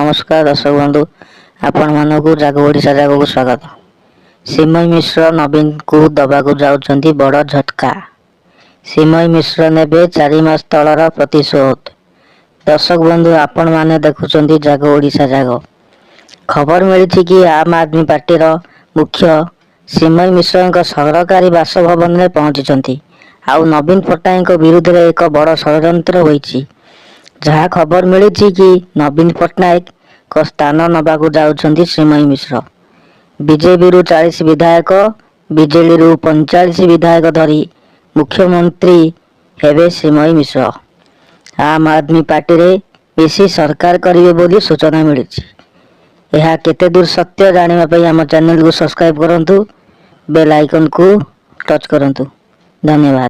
ନମସ୍କାର ଦର୍ଶକ ବନ୍ଧୁ, ଆପଣମାନଙ୍କୁ ଜାଗୋ ଓଡ଼ିଶା ଜାଗୋକୁ ସ୍ୱାଗତ। ଶ୍ରୀମୟୀ ମିଶ୍ର ନବୀନଙ୍କୁ ଦବାକୁ ଯାଉଛନ୍ତି ବଡ଼ ଝଟକା। ଶ୍ରୀମୟୀ ମିଶ୍ର ନେବେ 4 ମାସ ତଳର ପ୍ରତିଶୋଧ। ଦର୍ଶକ ବନ୍ଧୁ, ଆପଣମାନେ ଦେଖୁଛନ୍ତି ଜାଗୋ ଓଡ଼ିଶା ଜାଗୋ। ଖବର ମିଳିଛି କି ଆମ୍ ଆଦମୀ ପାର୍ଟିର ମୁଖ୍ୟ ଶ୍ରୀମୟୀ ମିଶ୍ରଙ୍କ ସରକାରୀ ବାସଭବନରେ ପହଞ୍ଚିଛନ୍ତି ଆଉ ନବୀନ ପଟ୍ଟନାୟକଙ୍କ ବିରୁଦ୍ଧରେ ଏକ ବଡ଼ ଷଡ଼ଯନ୍ତ୍ର ହୋଇଛି। ଯାହା ଖବର ମିଳିଛି କି ନବୀନ ପଟ୍ଟନାୟକଙ୍କ ସ୍ଥାନ ନେବାକୁ ଯାଉଛନ୍ତି ଶ୍ରୀମୟୀ ମିଶ୍ର। ବିଜେପିରୁ 40 ବିଧାୟକ, ବିଜେଡିରୁ 45 ବିଧାୟକ ଧରି ମୁଖ୍ୟମନ୍ତ୍ରୀ ହେବେ ଶ୍ରୀମୟୀ ମିଶ୍ର। ଆମ୍ ଆଦମୀ ପାର୍ଟିରେ ମିଶି ସରକାର କରିବେ ବୋଲି ସୂଚନା ମିଳିଛି। ଏହା କେତେ ଦୂର ସତ୍ୟ ଜାଣିବା ପାଇଁ ଆମ ଚ୍ୟାନେଲକୁ ସବସ୍କ୍ରାଇବ୍ କରନ୍ତୁ, ବେଲ୍ ଆଇକନ୍କୁ ଟଚ୍ କରନ୍ତୁ। ଧନ୍ୟବାଦ।